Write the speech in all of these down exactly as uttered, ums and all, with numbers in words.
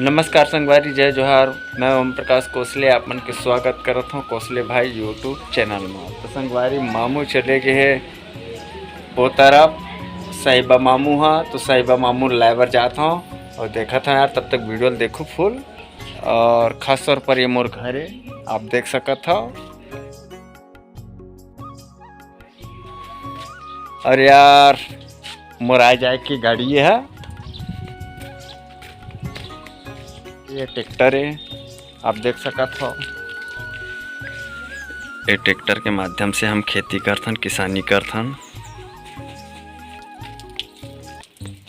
नमस्कार संगवारी, जय जोहार। मैं ओम प्रकाश कोसले, आप मन के स्वागत करत हूँ कोसले भाई YouTube चैनल में। तो संगवारी, मामू चले गए हैं वो तरफ, साहिबा मामू हा, तो साहिबा मामू लाए बर जात हूँ और देखत हूँ यार। तब तक वीडियो देखो फुल, और खास तौर पर ये मोर घर है, आप देख सकत हो। और यार, मोर आए जाए की गाड़ी है, ये ट्रैक्टर है, आप देख सकत हो। ये ट्रैक्टर के माध्यम से हम खेती करथन, किसानी करथन।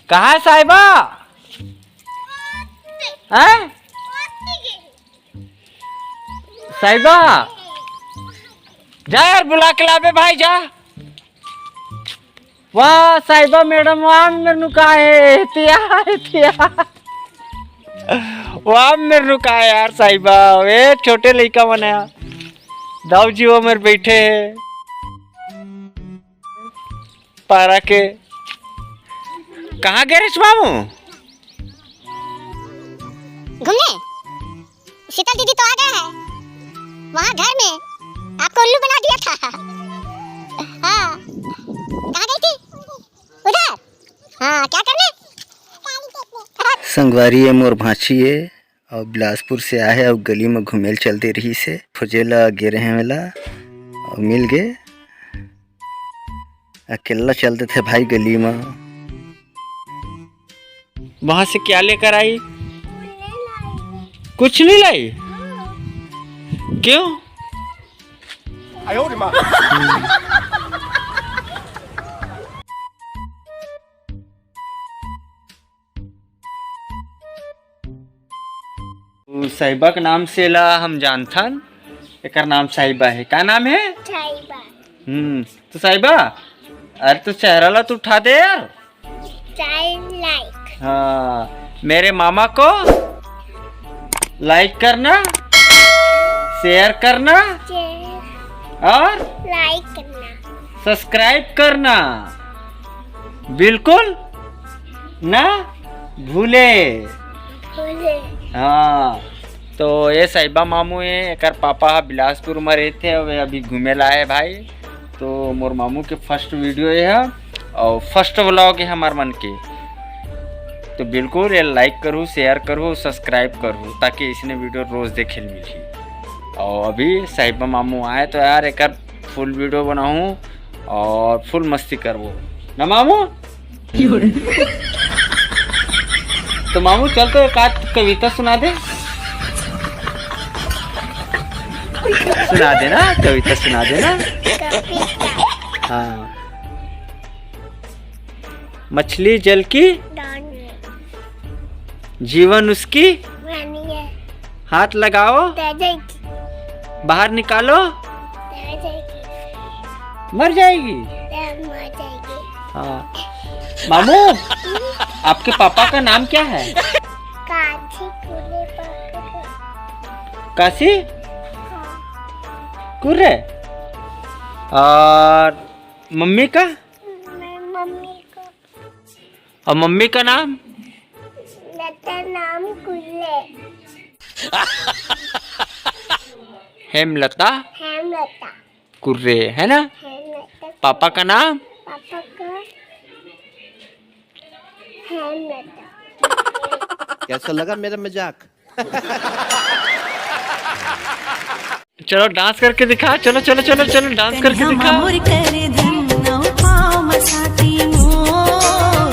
कहाँ है साहिबा? हैं? साहिबा, जा यार, बुला के लाबे भाई, जा। वाह साहिबा मैडम, वाह मेर नुका है, एतिया, एतिया। वाह मेर नुका है यार साहिबा, वे छोटे लइका मन है, दाऊ जी वो मेर बैठे है। पारा के। कहाँ गए रे मामू? घूमने। शीतल दीदी तो आ गया है वहाँ घर में, आपको उल्लू बना दिया था। हाँ, कहाँ गई थी? उधर। हाँ, क्या करने? संगवारी ये मोर भांची है, और बिलासपुर से आए है, और गली में घूमेल चलते रही से, खोजे ला गे रहे हैं मेला, और मिल गए। अकेला चल देथे भाई गली मा। वहां से क्या लेकर आई? कुछ नहीं लाई। क्यों? उ साहिबा के नाम से ला हम जानथन, एकर नाम साहिबा है। का नाम है? साहिबा। हम्म, तो साहिबा, अरे तो चेहरा ला तो उठा दे यार। चाइल्ड लाइक। हाँ, मेरे मामा को लाइक करना, शेयर करना शेयर और लाइक करना। सब्सक्राइब करना बिल्कुल ना भूले। भूले। हाँ, तो ये साहिबा मामू है, एकर पापा ह बिलासपुर में रहते हैं, वे अभी घूमे ला आए भाई। तो मोर मामू के फर्स्ट वीडियो ये है और फर्स्ट व्लॉग है हमार मन के। तो बिल्कुल ये लाइक करू, शेयर करू, सब्सक्राइब करू, ताकि इसने वीडियो रोज देखे ल मिलही। और अभी साहिबा मामू आए तो यार एकर फुल वीडियो बनाऊँ और फुल मस्ती करबो ना मामू। तो मामू चल तो एक आध कविता सुना दे, सुना दे ना, कविता सुना दे ना। हाँ, मछली जल की दान में। जीवन उसकी रानी है। हाथ लगाओ। रह जाएगी। बाहर निकालो। रह जाएगी। मर जाएगी। रह, मर जाएगी। हाँ। मामू, आपके पापा का नाम क्या है? काशी कुर्रे पापा का। काशी? हाँ। कुर्रे? और मम्मी का? मैं मम्मी का। और मम्मी का नाम? लता नाम कुर्रे। हेमलता? हेमलता। कुर्रे, है ना? हेमलता। पापा का नाम? पापा का हेमलता। कैसा लगा मेरा मजाक? चलो डांस करके दिखा, चलो, चलो, चलो, चलो, डांस करके दिखा। मोर कर धन नौ पाँव म साथी मोर,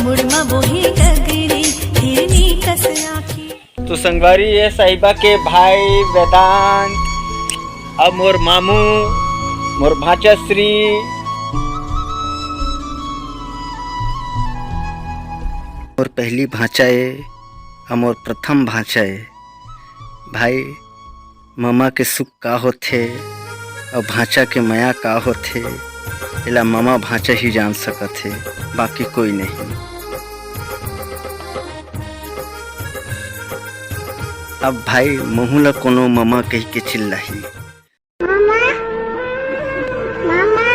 मुड़मा बोही गगरी, हिरनी कस आँखी। तो संगवारी, ये साहिबा के भाई वेदांत, अब मोर मामू, मोर भांचा श्री, मोर पहली भांचा ए, अब मोर प्रथम भांचा ए। भाई, ममा के सुख का होथे अउ भांचा के मया का होथे, एला ममा भांचा ही जान सकत हे, बाकी कोई नहीं। अब भाई, महू ला कोनो ममा कहि के चिल्लाही। ममा, ममा,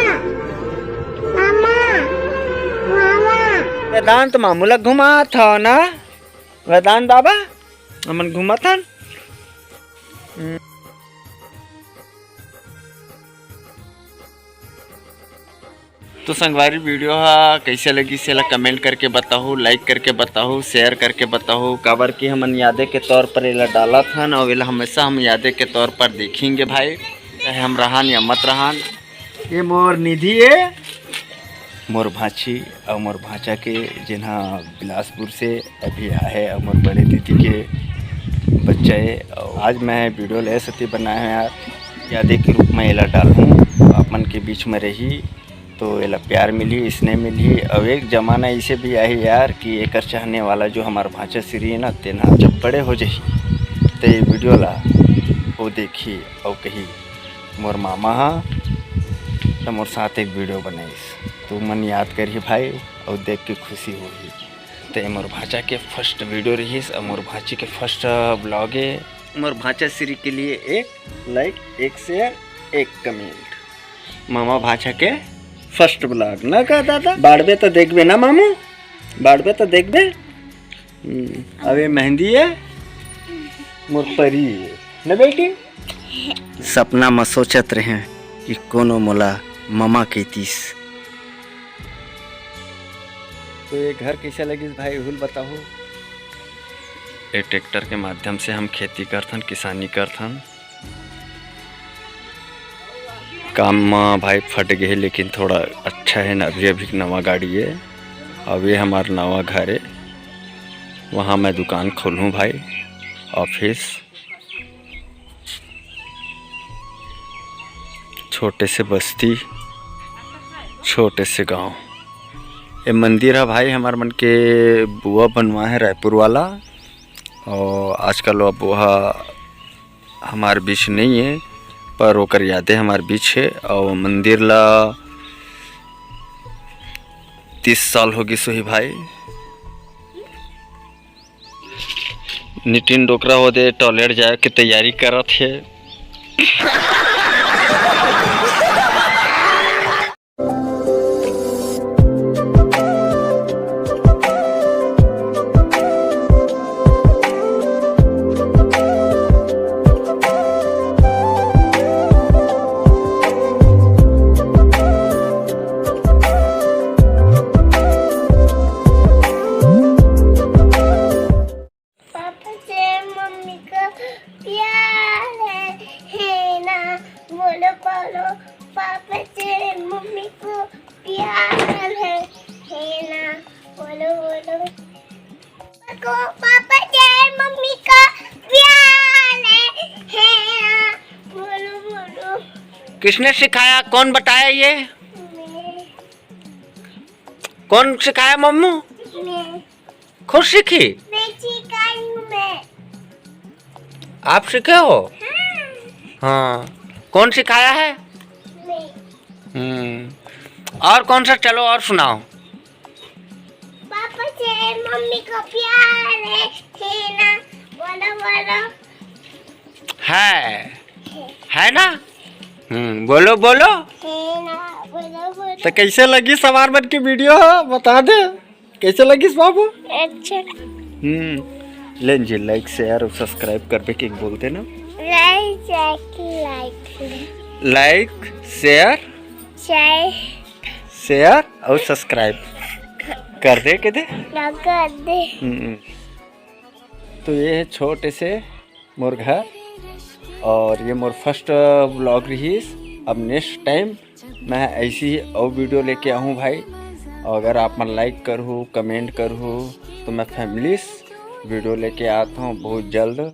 ममा, ममा। वेदांत मामू ला घुमात हव ना? वेदांत बाबा, हमन घूमत हन। हम्म। तो संगवारी, video हा कैसे लगिस, एला comment करके बताहू, like करके बताहू, share करके बताहू, काबर कि हमन यादे के तौर पर एला डालत हन, अउ एला हमेशा हम यादे के तौर पर देखेंगे भाई, चाहे हम रहन या मत रहन। ये मोर निधि ए, मोर भांची अउ मोर भांचा के, जेन हा बिलासपुर से अभी आए हे, अउ मोर बड़े दीदी के बच्चा ए। अउ आज मैं video ले सेती बनाए हंव यार, यादे के रूप में एला डालहूँ, आप मन के बीच में रही, तो एला प्यार मिलही, स्नेह मिलही। अउ एक जमाना ऐसे भी आही यार कि एकर चाहने वाला जो हमार भांचा श्री है ना, तेन हा जब बड़े हो जाही, तो ये video ला वो देखी अउ कही, "मोर मामा हा तो मोर साथ एक video बनाइस।" तो मन याद करही भाई, अउ देख के खुशी होही। तो ये मोर भांचा के first video रहिस, अउ मोर भांची के first vlog है। मोर भांचा श्री के लिए एक like, एक share, एक comment। मामा भांचा के first vlog ना का दादा? बाड़बे तो देखबे ना मामू, बाड़बे तो देखबे। हम्म, अब ये मेहंदी है मोर परी है ना बेटी। सपना म सोचत रहे कि कोनो मोला मामा कहितिस। तो ये घर कैसे लगिस भाई, हुल बताहू। ये tractor के माध्यम से हम खेती करथन, किसानी करथन। काम म भाई फट गे हे, लेकिन थोड़ा अच्छा है ना, अभी अभी नवा गाड़ी है। अब ये हमार नवा घर है, वहाँ मैं दुकान खोलूँ भाई, office। छोटे से बस्ती, छोटे से गांव। ये मंदिर है भाई, हमार मन के बुआ बनवा है रायपुर वाला, और आजकल वो बुआ हमार बीच नहीं है, पर ओकर यादें हमार बीच है। और मंदिर ला तीस साल हो गिस होही भाई। नितिन डोकरा होदे toilet जाए के तैयारी करत हे। पापा से मम्मी को प्यार है, है ना? बोलो, बोलो, पापा से मम्मी को प्यार है, है ना? बोलो, बोलो। को पापा से मम्मी को प्यार है, है ना? बोलो, बोलो। किसने सिखाया, कौन बताया ये? मैं। कौन सिखाया मम्मू? मैं। खुद सीखी? मैं सिखाई हूँ मैं। आप सीखे हो? हाँ। हाँ। कौन सिखाया है? मैं। हम्म। और कौन सा, चलो और सुनाओ। पापा से मम्मी को प्यार है, है ना? बोलो, बोलो। है, है ना? हम्म, बोलो, बोलो। है ना? बोलो, बोलो। तो कैसे लगी सवार मन की video, बता दे। कैसे लगिस बाबू? अच्छा। हम्म, लेन जी, like, share और subscribe करबे के बोलते ना। Like, like, like। Like, share, share। Share और subscribe कर दे के दे। ना कर दे। हम्म। तो ये है छोटे से मोर घर और ये मोर first vlog रहिस। अब next time मैं ऐसी ही और video लेके आहूँ भाई। और अगर आप मन like करहू, comment करहू, तो मैं families video लेके आत हूँ बहुत जल्द।